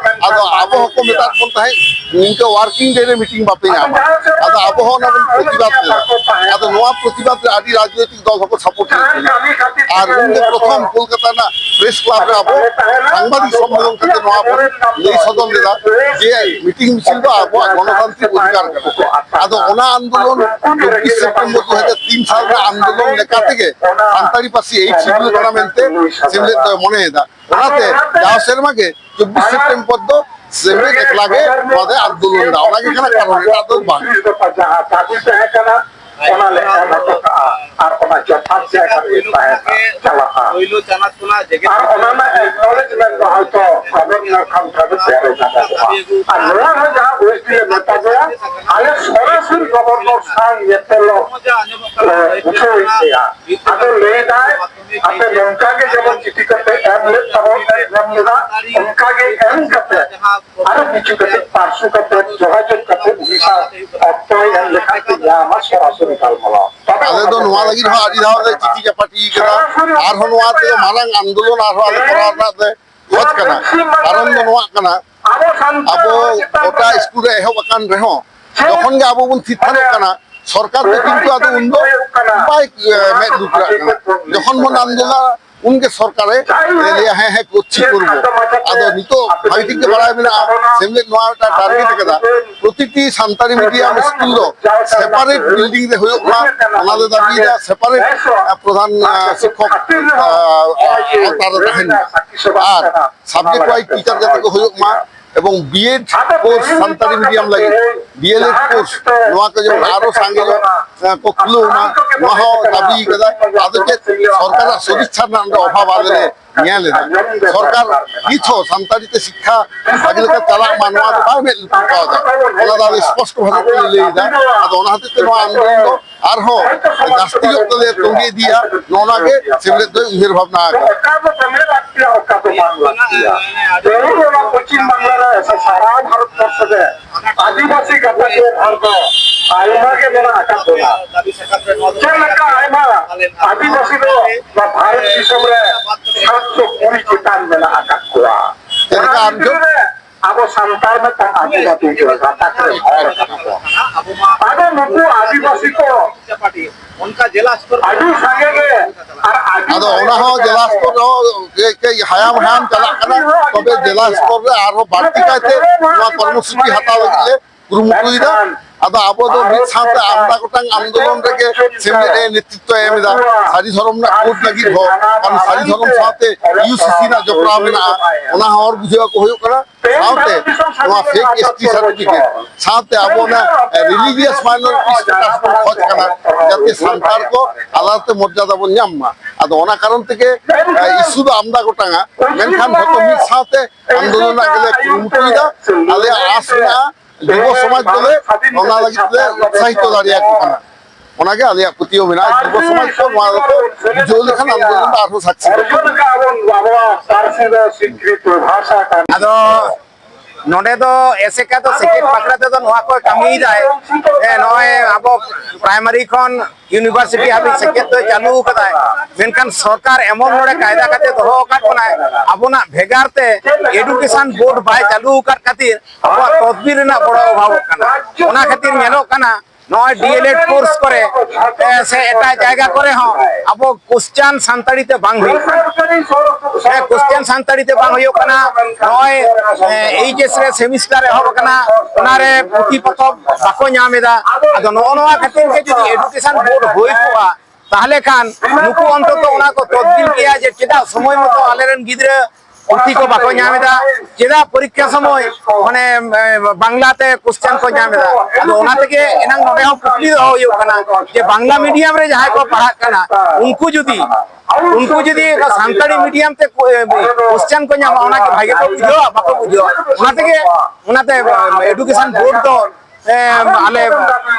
ᱟᱫᱚ ᱟᱵᱚ ᱦᱚᱸᱠᱚ ᱢᱮᱛᱟᱫ ᱵᱚᱱ ᱛᱟᱦᱮᱸᱫ, ᱱᱤᱝᱠᱟᱹ working day ᱨᱮ meeting ᱵᱟᱯᱮ ᱧᱟᱢᱟ᱾ ᱟᱫᱚ ᱟᱵᱚ ᱦᱚᱸ ᱚᱱᱟ ᱵᱚᱱ ᱯᱨᱚᱛᱤᱵᱟᱫ ᱞᱮᱫᱟ᱾ ᱟᱫᱚ ᱱᱚᱣᱟ ᱯᱨᱚᱛᱤᱵᱟᱫ ᱨᱮ ᱟᱹᱰᱤ ᱨᱟᱡᱽᱱᱳᱭᱛᱤᱠ ᱫᱚᱞ ᱦᱚᱸᱠᱚ support ᱞᱮᱫ ᱵᱚᱱᱟ᱾ ᱟᱨ ᱩᱱ ᱫᱚ ᱯᱨᱚᱛᱷᱚᱢ ᱠᱳᱞᱠᱟᱛᱟ ᱨᱮᱱᱟᱜ press club ᱨᱮ ᱟᱵᱚ ᱥᱟᱝᱵᱟᱫᱤᱠ ᱥᱚᱢᱢᱮᱞᱚᱱ ᱠᱟᱛᱮ ᱱᱚᱣᱟ ᱵᱚᱱ ᱞᱟᱹᱭ ᱥᱚᱫᱚᱨ ᱞᱮᱫᱟ ᱡᱮ meeting ᱢᱤᱪᱷᱤᱞ ᱫᱚ ᱟᱵᱚᱣᱟᱜ ᱜᱚᱱᱚᱛᱟᱱᱛᱨᱤᱠ ᱚᱫᱷᱤᱠᱟᱨ ᱠᱟᱱᱟ᱾ ᱟᱫᱚ ᱚᱱᱟ ᱟᱱᱫᱳᱞᱚᱱ ᱪᱚᱵᱵᱤᱥ ᱥᱮᱯᱴᱮᱢᱵᱚᱨ ᱫᱩ ᱦᱟᱡᱟᱨ ᱛᱤᱱ ᱥᱟᱞ ᱨᱮᱱᱟᱜ ᱟᱱᱫᱳᱞᱚᱱ ᱞᱮᱠᱟ ᱛᱮᱜᱮ ᱥᱟᱱᱛᱟᱲᱤ ᱯᱟᱹᱨᱥᱤ eighth schedule ᱠᱟᱱᱟ ᱢᱮᱱᱛᱮ ᱥᱮᱢᱞᱮᱫ ᱫᱚᱭ ᱢᱚᱱᱮᱭᱮᱫᱟ᱾ ᱚᱱᱟᱛᱮ ᱡᱟᱣ ᱥᱮᱨᱢᱟ ᱜᱮ ᱪᱚᱵᱵᱤᱥ ᱥᱮᱯᱴᱮᱢᱵᱚᱨ ᱫᱚ ᱥᱮᱢᱞᱮᱫ ᱮᱠᱞᱟ ᱜᱮ ᱱᱚᱣᱟ ᱫᱚᱭ ᱟᱱᱫᱳᱞᱚᱱ ᱮᱫᱟ, ᱚᱱᱟ ᱜᱮ ᱠᱟᱱᱟ ᱠᱟᱨᱚᱱ, ᱮᱴᱟᱜ ᱫᱚ ᱵᱟᱝ᱾ ᱫᱟᱹᱵᱤ ᱛᱟᱦᱮᱸ ᱠᱟᱱᱟ, ᱚᱱᱟ ᱞᱮ ᱮᱢ ᱦᱚᱴᱚ ᱠᱟᱜᱼᱟ ᱟᱨ ᱚᱱᱟ ᱡᱚᱛᱷᱟᱛ ᱡᱟᱭᱜᱟ ᱨᱮ ᱛᱟᱦᱮᱱᱟ, ᱪᱟᱞᱟᱜᱼᱟ᱾ ᱯᱳᱭᱞᱳ ᱪᱟᱱᱟᱪ ᱠᱷᱚᱱᱟᱜ ᱡᱮᱜᱮᱛ ᱟᱨ ᱚᱱᱟ ᱨᱮᱱᱟᱜ acknowledgement ᱫᱚ ᱦᱚᱭᱛᱚ governor ᱠᱷᱟᱱ ᱠᱷᱟᱱ ᱥᱮ ᱟᱨᱚ ᱧᱟᱢᱚᱜᱼᱟ᱾ ᱟᱨ ᱱᱚᱣᱟ ᱦᱚᱸ ᱡᱟᱦᱟᱸ ᱚᱭᱮᱥᱴ ᱞᱮ ᱢᱮᱛᱟ ᱫᱮᱭᱟ, ᱟᱞᱮ ᱥᱚᱨᱟᱥᱚᱨᱤ governor ᱥᱟᱶ ᱧᱮᱯᱮᱞᱚᱜ ᱞᱮ ᱵᱩᱡᱷᱟᱹᱣ ᱮᱫ ᱯᱮᱭᱟ᱾ ᱟᱫᱚ ᱞᱟᱹᱭ ᱫᱟᱭ, ᱟᱯᱮ ᱱᱚᱝᱠᱟ ᱜᱮ ᱡᱮᱢᱚᱱ ᱪᱤᱴᱷᱤ ᱠᱟᱛᱮ ᱮᱢ ᱞᱮᱫ ᱛᱟᱵᱚᱱ ᱮᱢ ᱞᱮᱫᱟ, ᱚᱱᱠᱟ ᱜᱮ ᱮᱢ ᱠᱟᱛᱮ ᱟᱨᱚ ᱠᱤᱪᱷᱩ ᱠᱟᱛᱮ ᱯᱟᱨᱥᱩ ᱠᱟᱛᱮ ᱡᱳᱜᱟᱡᱳᱜᱽ ᱠᱟᱛᱮ ᱩᱲᱤᱥᱥᱟ ᱚᱠᱛᱚᱭ ᱮᱢ ᱞᱮᱠᱷᱟᱱ ᱠᱚ ᱧᱟᱢᱟ ᱥᱚᱨᱟᱥᱚᱨᱤ ᱜᱟᱞᱢᱟᱨᱟᱣ᱾ ᱛᱚᱵᱮ ᱟᱞᱮ ᱫᱚ ᱱᱚᱣᱟ ᱞᱟᱹᱜᱤᱫ ᱦᱚᱸ ᱟᱹᱰᱤ ᱫᱷᱟᱣ ᱞᱮ ᱪᱤᱴᱷᱤ ᱪᱟᱯᱟᱴᱤ ᱠᱟᱫᱟ᱾ ᱥᱚᱨᱟᱥᱚᱨᱤ ᱟᱨᱦᱚᱸ ᱱᱚᱣᱟ ᱛᱮᱫᱚ ᱢᱟᱨᱟᱝ ᱟᱱᱫᱳᱞᱚᱱ ᱟᱨᱦᱚᱸ ᱟᱞᱮ ᱠᱚᱨᱟᱣ ᱨᱮᱱᱟᱜ ᱞᱮ ᱠᱷᱚᱡᱽ ᱠᱟᱱᱟ᱾ ᱠᱟᱨᱚᱱ ᱫᱚ ᱱᱚᱣᱟ ᱠᱟᱱᱟ, ᱟᱵᱚ ᱥᱟᱱᱛᱟᱲ ᱟᱵᱚ ᱪᱮᱛᱟᱱ ᱜᱚᱴᱟ ᱨᱮ ᱥᱠᱩᱞ ᱨᱮ ᱮᱦᱚᱵ ᱟᱠᱟᱱ ᱨᱮᱦᱚᱸ, ᱡᱚᱠᱷᱚᱱ ᱜᱮ ᱟᱵᱚ ᱵᱚᱱ ᱛᱷᱤᱨ ᱛᱷᱟᱨᱚᱜ ᱠᱟᱱᱟ, ᱥᱚᱨᱠᱟᱨ ᱫᱚ ᱠᱤᱱᱛᱩ ᱟᱫᱚ ᱩᱱᱫᱚ ᱵᱟᱭ, ᱮ, ᱢᱮᱫ ᱞᱩᱛᱩᱨᱟᱜ ᱠᱟᱱᱟ᱾ ᱡᱚᱠᱷᱚᱱ ᱵᱚᱱ ᱟᱱᱫᱳᱞᱚᱱᱟ, ᱩᱱᱜᱮ ᱥᱚᱨᱠᱟᱨᱮ ᱞᱟᱹᱭᱟ, "ᱦᱮᱸ, ᱦᱮᱸ, করছি, করব।" ᱟᱫᱚ ᱱᱤᱛᱚᱜ ᱵᱷᱟᱜᱮ ᱴᱷᱤᱠ ᱜᱮ ᱵᱟᱲᱟᱭ ᱢᱮᱱᱟᱜᱼᱟ, ᱥᱮᱢᱞᱮᱫ ᱱᱚᱣᱟ ᱢᱤᱫᱴᱟᱝ target ᱟᱠᱟᱫᱟ, ᱯᱨᱚᱛᱤᱴᱤ ᱥᱟᱱᱛᱟᱲᱤ medium ᱥᱠᱩᱞ ᱫᱚ separate building ᱨᱮ ᱦᱩᱭᱩᱜ ᱢᱟ, ᱚᱱᱟ ᱞᱮ ᱫᱟᱹᱵᱤᱭᱮᱫᱟ, separate, ᱟ, ᱯᱨᱚᱫᱷᱟᱱ, ᱟ, ᱥᱤᱠᱠᱷᱚᱠ, ᱟ, ᱟ, ᱟᱣᱛᱟ ᱨᱮ ᱛᱟᱦᱮᱱ ᱢᱟ᱾ ᱟᱨ subject wise teacher ᱡᱟᱛᱮ ᱠᱚ ᱦᱩᱭᱩᱜ ᱢᱟ, ᱮᱵᱚᱝ B.Ed course ᱥᱟᱱᱛᱟᱲᱤ medium ᱞᱟᱹᱜᱤᱫ, D.El.Ed course, ᱱᱚᱣᱟ ᱠᱚ ᱡᱮᱢᱚᱱ ᱟᱨᱚ ᱥᱟᱸᱜᱮ ᱧᱚᱜ, ᱮ, ᱠᱚ ᱠᱷᱩᱞᱟᱹᱣ ᱢᱟ, ᱱᱚᱣᱟ ᱦᱚᱸ ᱫᱟᱹᱵᱤ ᱠᱟᱫᱟ᱾ ᱟᱫᱚ ᱪᱮᱫ ᱥᱚᱨᱠᱟᱨᱟᱜ ᱥᱚᱫᱤᱪᱪᱷᱟ ᱨᱮᱱᱟᱜ ᱚᱸᱰᱮ ᱚᱵᱷᱟᱵᱽ ᱟᱞᱮ ᱞᱮ ᱧᱮᱞ ᱮᱫᱟ᱾ ᱥᱚᱨᱠᱟᱨ ᱱᱤᱛ ᱦᱚᱸ ᱥᱟᱱᱛᱟᱲᱤ ᱛᱮ ᱥᱤᱠᱠᱷᱟ ᱵᱷᱟᱜᱮ ᱞᱮᱠᱟ ᱪᱟᱞᱟᱜ ᱢᱟ, ᱱᱚᱣᱟ ᱫᱚ ᱵᱟᱭ ᱢᱮᱫ ᱞᱩᱛᱩᱨ ᱠᱟᱣᱫᱟ᱾ ᱚᱱᱟ ᱫᱚ ᱟᱞᱮ ᱥᱯᱚᱥᱴᱚ ᱵᱷᱟᱵᱮ ᱛᱮᱞᱮ ᱞᱟᱹᱭ ᱮᱫᱟ᱾ ᱟᱫᱚ ᱚᱱᱟ ᱦᱚᱛᱮᱡ ᱛᱮ ᱱᱚᱣᱟ ᱟᱱᱫᱳᱞᱚᱱ ᱫᱚ ᱟᱨᱦᱚᱸ ᱡᱟᱹᱥᱛᱤ ᱧᱚᱜ ᱛᱮᱞᱮ ᱛᱚᱸᱜᱮ ᱤᱫᱤᱭᱟ, ᱱᱚᱜᱼᱚ ᱱᱚᱣᱟ ᱜᱮ ᱥᱮᱢᱞᱮᱫ ᱫᱚᱭ ᱩᱭᱦᱟᱹᱨ ᱵᱷᱟᱵᱽᱱᱟ ᱟᱠᱟᱫᱟ᱾ ᱚᱠᱟ ᱫᱚ ᱫᱚᱢᱮ ᱞᱟᱹᱠᱛᱤᱭᱟ, ᱚᱠᱟ ᱫᱚ ᱵᱟᱝ ᱞᱟᱹᱠᱛᱤᱭᱟ᱾ ᱛᱮᱦᱮᱧ ᱚᱱᱟ ᱯᱚᱪᱷᱤᱢ ᱵᱟᱝᱞᱟ ᱨᱮ ᱥᱮ ᱥᱟᱨᱟ ᱵᱷᱟᱨᱚᱛ ᱵᱚᱨᱥᱚ ᱨᱮ ᱟᱹᱫᱤᱵᱟᱹᱥᱤ ᱜᱟᱛᱟᱠ ᱨᱮᱱ ᱦᱚᱲ ᱫᱚ ᱟᱭᱢᱟ ᱜᱮ ᱢᱮᱱᱟᱜ ᱟᱠᱟᱫ ᱵᱚᱱᱟ᱾ ᱪᱮᱫ ᱞᱮᱠᱟ ᱟᱭᱢᱟ ᱟᱹᱫᱤᱵᱟᱹᱥᱤ ᱫᱚ ᱱᱚᱣᱟ ᱵᱷᱟᱨᱚᱛ ᱫᱤᱥᱚᱢ ᱨᱮ ᱥᱟᱛᱥᱚ ᱠᱩᱲᱤ ᱪᱮᱛᱟᱱ ᱢᱮᱱᱟᱜ ᱟᱠᱟᱫ ᱠᱚᱣᱟ᱾ ᱚᱱᱟ ᱵᱷᱤᱛᱨᱤ ᱨᱮ ᱟᱵᱚ ᱥᱟᱱᱛᱟᱲ ᱢᱤᱫᱴᱟᱝ ᱟᱹᱫᱤᱵᱟᱹᱥᱤ ᱜᱟᱛᱟᱠ ᱨᱮᱱ ᱦᱚᱲ ᱠᱟᱱᱟ ᱵᱚᱱ᱾ ᱟᱫᱚ ᱱᱩᱠᱩ ᱟᱹᱫᱤᱵᱟᱹᱥᱤ ᱠᱚ ᱚᱱᱠᱟ ᱡᱮᱞᱟ ᱥᱛᱚᱨ ᱟᱹᱰᱤ ᱥᱟᱸᱜᱮ ᱜᱮ, ᱟᱨ ᱟᱹᱰᱤ ᱟᱫᱚ ᱚᱱᱟ ᱦᱚᱸ ᱡᱮᱞᱟ ᱥᱛᱚᱨ ᱨᱮᱦᱚᱸ ᱠᱟᱹᱡ ᱠᱟᱹᱡ ᱦᱟᱭᱟᱢ ᱦᱟᱭᱟᱢ ᱪᱟᱞᱟᱜ ᱠᱟᱱᱟ᱾ ᱛᱚᱵᱮ ᱡᱮᱞᱟ ᱥᱛᱚᱨ ᱨᱮ ᱟᱨᱦᱚᱸ ᱵᱟᱹᱲᱛᱤ ᱠᱟᱭᱛᱮ ᱱᱚᱣᱟ ᱠᱚᱨᱢᱚᱥᱩᱪᱤ ᱦᱟᱛᱟᱣ ᱞᱟᱹᱜᱤᱫ ᱞᱮ ᱠᱩᱨᱩᱢᱩᱴᱩᱭᱮᱫᱟ᱾ ᱟᱫᱚ ᱟᱵᱚ ᱫᱚ ᱢᱤᱫ ᱥᱟᱶᱛᱮ ᱟᱢᱫᱟ ᱜᱚᱴᱟᱝ ᱟᱱᱫᱳᱞᱚᱱ ᱨᱮᱜᱮ ᱥᱮᱢᱞᱮᱫ ᱮ ᱱᱮᱛᱨᱤᱛᱵ ᱮ ᱮᱢ ᱮᱫᱟ᱾ ᱥᱟᱹᱨᱤ ᱫᱷᱚᱨᱚᱢ ᱨᱮᱱᱟᱜ ᱠᱳᱰ ᱞᱟᱹᱜᱤᱫ ᱦᱚᱸ, ᱠᱟᱨᱚᱱ ᱥᱟᱹᱨᱤ ᱫᱷᱚᱨᱚᱢ ᱥᱟᱶᱛᱮ ᱤᱭᱩ ᱥᱤ ᱥᱤ ᱨᱮᱱᱟᱜ ᱡᱚᱯᱲᱟᱣ ᱢᱮᱱᱟᱜᱼᱟ, ᱚᱱᱟ ᱦᱚᱸ ᱦᱚᱲ ᱵᱩᱡᱷᱟᱹᱣ ᱟᱠᱚ ᱦᱩᱭᱩᱜ ᱠᱟᱱᱟ᱾ ᱥᱟᱶᱛᱮ ᱱᱚᱣᱟ ᱯᱷᱮᱠ ᱮᱥ ᱴᱤ ᱥᱟᱨᱴᱤᱯᱷᱤᱠᱮᱴ ᱥᱟᱶᱛᱮ ᱟᱵᱚ ᱚᱱᱟ ᱨᱤᱞᱤᱡᱤᱭᱟᱥ ᱢᱟᱭᱱᱚᱨᱤᱴᱤ ᱥᱴᱮᱴᱟᱥ ᱵᱚᱱ ᱠᱷᱚᱡᱽ ᱠᱟᱱᱟ, ᱡᱟᱛᱮ ᱥᱟᱱᱛᱟᱲ ᱠᱚ ᱟᱞᱟᱫᱟᱛᱮ ᱢᱚᱨᱡᱟᱫᱟ ᱵᱚᱱ ᱧᱟᱢ ᱢᱟ᱾ ᱟᱫᱚ ᱚᱱᱟ ᱠᱟᱨᱚᱱ ᱛᱮᱜᱮ ᱤᱥᱩ ᱫᱚ ᱟᱢᱫᱟ ᱜᱚᱴᱟᱝᱟ, ᱢᱮᱱᱠᱷᱟᱱ ᱡᱷᱚᱛᱚ ᱢᱤᱫ ᱥᱟᱶᱛᱮ ᱟᱱᱫᱳᱞᱚᱱ ᱨᱮᱱᱟᱜ ᱜᱮᱞᱮ ᱠᱩᱨᱩᱢᱩᱴᱩᱭᱮᱫᱟ᱾ ᱟᱞᱮᱭᱟᱜ ᱟᱥ ᱢᱮᱱᱟᱜᱼᱟ, ᱡᱩᱵᱚ ᱥᱚᱢᱟᱡᱽ ᱫᱚᱞᱮ ᱚᱱᱟ ᱞᱟᱹᱜᱤᱫ ᱞᱮ ᱩᱛᱥᱟᱦᱤᱛᱚ ᱫᱟᱲᱮᱭᱟᱠᱚ ᱠᱟᱱᱟ᱾ ᱚᱱᱟᱜᱮ ᱟᱞᱮᱭᱟᱜ ᱯᱟᱹᱛᱭᱟᱹᱣ ᱢᱮᱱᱟᱜᱼᱟ, ᱡᱩᱵᱚ ᱥᱚᱢᱟᱡᱽ ᱠᱚ ᱱᱚᱣᱟ ᱫᱚᱠᱚ ᱵᱩᱡᱷᱟᱹᱣ ᱞᱮᱠᱷᱟᱱ ᱟᱱᱫᱳᱞᱚᱱ ᱫᱚ ᱟᱨᱦᱚᱸ ᱥᱟᱠᱥᱮᱥ ᱦᱩᱭᱩᱜᱼᱟ᱾ ᱟᱫᱚ ᱱᱚᱰᱮ ᱫᱚ ᱮᱥᱮᱠᱟ ᱫᱚ ᱥᱮᱪᱮᱫ ᱵᱟᱠᱷᱨᱟ ᱛᱮᱫᱚ ᱱᱚᱣᱟ ᱠᱚᱭ ᱠᱟᱹᱢᱤᱭᱮᱫᱟᱭ᱾ ᱦᱮᱸ, ᱱᱚᱜᱼᱚᱭ ᱟᱵᱚ ᱯᱨᱟᱭᱢᱟᱨᱤ ᱠᱷᱚᱱ ᱤᱭᱩᱱᱤᱵᱷᱟᱨᱥᱤᱴᱤ ᱦᱟᱹᱵᱤᱡ ᱥᱮᱪᱮᱫ ᱫᱚᱭ ᱪᱟᱹᱞᱩ ᱟᱠᱟᱫᱟᱭ, ᱢᱮᱱᱠᱷᱟᱱ ᱥᱚᱨᱠᱟᱨ ᱮᱢᱚᱱ ᱱᱚᱰᱮ ᱠᱟᱭᱫᱟ ᱠᱟᱛᱮ ᱫᱚᱦᱚ ᱟᱠᱟᱫ ᱵᱚᱱᱟᱭ, ᱟᱵᱚᱱᱟᱜ ᱵᱷᱮᱜᱟᱨ ᱛᱮ ᱮᱰᱩᱠᱮᱥᱚᱱ ᱵᱳᱨᱰ ᱵᱟᱭ ᱪᱟᱹᱞᱩ ᱟᱠᱟᱫ ᱠᱷᱟᱹᱛᱤᱨ ᱟᱵᱚᱣᱟᱜ ᱛᱚᱫᱵᱤᱨ ᱨᱮᱱᱟᱜ ᱵᱚᱲᱚ ᱚᱵᱷᱟᱵᱚᱜ ᱠᱟᱱᱟ᱾ ᱚᱱᱟ ᱠᱷᱟᱹᱛᱤᱨ ᱧᱮᱞᱚᱜ ᱠᱟᱱᱟ, ᱱᱚᱜᱼᱚᱭ ᱰᱤ ᱮᱞ ᱮᱰ ᱠᱳᱨᱥ ᱠᱚᱨᱮ, ᱮ, ᱥᱮ ᱮᱴᱟᱜ ᱡᱟᱭᱜᱟ ᱠᱚᱨᱮ ᱦᱚᱸ ᱟᱵᱚ ᱠᱚᱥᱪᱟᱱ ᱥᱟᱱᱛᱟᱲᱤ ᱛᱮ ᱵᱟᱝ ᱦᱩᱭᱩᱜ ᱠᱟᱱᱟ᱾ ᱦᱮᱸ, ᱠᱚᱥᱪᱟᱱ ᱥᱟᱱᱛᱟᱲᱤ ᱛᱮ ᱵᱟᱝ ᱦᱩᱭᱩᱜ ᱠᱟᱱᱟ᱾ ᱱᱚᱜᱼᱚᱭ, ᱮ, ᱮᱭᱤᱪ ᱮᱥ ᱨᱮ ᱥᱮᱢᱤᱥᱴᱟᱨ ᱮᱦᱚᱵ ᱟᱠᱟᱱᱟ, ᱚᱱᱟᱨᱮ ᱯᱩᱛᱷᱤ ᱯᱚᱛᱚᱵ ᱵᱟᱠᱚ ᱧᱟᱢ ᱮᱫᱟ᱾ ᱟᱫᱚ ᱱᱚᱜᱼᱚ ᱱᱚᱣᱟ ᱠᱷᱟᱹᱛᱤᱨ ᱜᱮ ᱡᱩᱫᱤ ᱮᱰᱩᱠᱮᱥᱚᱱ ᱵᱳᱨᱰ ᱦᱩᱭ ᱠᱚᱜᱼᱟ, ᱛᱟᱦᱚᱞᱮ ᱠᱷᱟᱱ ᱱᱩᱠᱩ ᱚᱱᱛᱚᱛᱚ ᱚᱱᱟ ᱠᱚ ᱛᱚᱫᱵᱤᱨ ᱠᱮᱭᱟ ᱡᱮ ᱪᱮᱫᱟᱜ ᱥᱚᱢᱚᱭ ᱢᱚᱛᱚ ᱟᱞᱮᱨᱮᱱ ᱜᱤᱫᱽᱨᱟᱹ ᱯᱩᱛᱷᱤ ᱠᱚ ᱵᱟᱠᱚ ᱧᱟᱢ ᱮᱫᱟ, ᱪᱮᱫᱟᱜ ᱯᱚᱨᱤᱠᱠᱷᱟ ᱥᱚᱢᱚᱭ ᱢᱟᱱᱮ, ᱮ, ᱵᱟᱝᱞᱟᱛᱮ ᱠᱚᱥᱪᱟᱱ ᱠᱚ ᱧᱟᱢ ᱮᱫᱟ᱾ ᱟᱫᱚ ᱚᱱᱟ ᱛᱮᱜᱮ ᱮᱱᱟᱝ ᱱᱚᱰᱮ ᱦᱚᱸ ᱠᱩᱠᱞᱤ ᱫᱚᱦᱚ ᱦᱩᱭᱩᱜ ᱠᱟᱱᱟ ᱡᱮ ᱵᱟᱝᱞᱟ ᱢᱤᱰᱤᱭᱟᱢ ᱨᱮ ᱡᱟᱦᱟᱸᱭ ᱠᱚ ᱯᱟᱲᱦᱟᱜ ᱠᱟᱱᱟ, ᱩᱱᱠᱩ ᱡᱩᱫᱤ, ᱩᱱᱠᱩ ᱡᱩᱫᱤ ᱥᱟᱱᱛᱟᱲᱤ ᱢᱤᱰᱤᱭᱟᱢ ᱛᱮ ᱠᱚ, ᱮ, ᱠᱚᱥᱪᱟᱱ ᱠᱚ ᱧᱟᱢᱟ, ᱚᱱᱟ ᱠᱤ ᱵᱷᱟᱜᱮ ᱠᱚ ᱵᱩᱡᱷᱟᱹᱣᱟ, ᱵᱟᱠᱚ ᱵᱩᱡᱷᱟᱹᱣᱟ? ᱚᱱᱟ ᱛᱮᱜᱮ, ᱚᱱᱟᱛᱮ, ᱮ, ᱮᱰᱩᱠᱮᱥᱚᱱ ᱵᱳᱨᱰ ᱫᱚ ᱮᱢ, ᱟᱞᱮ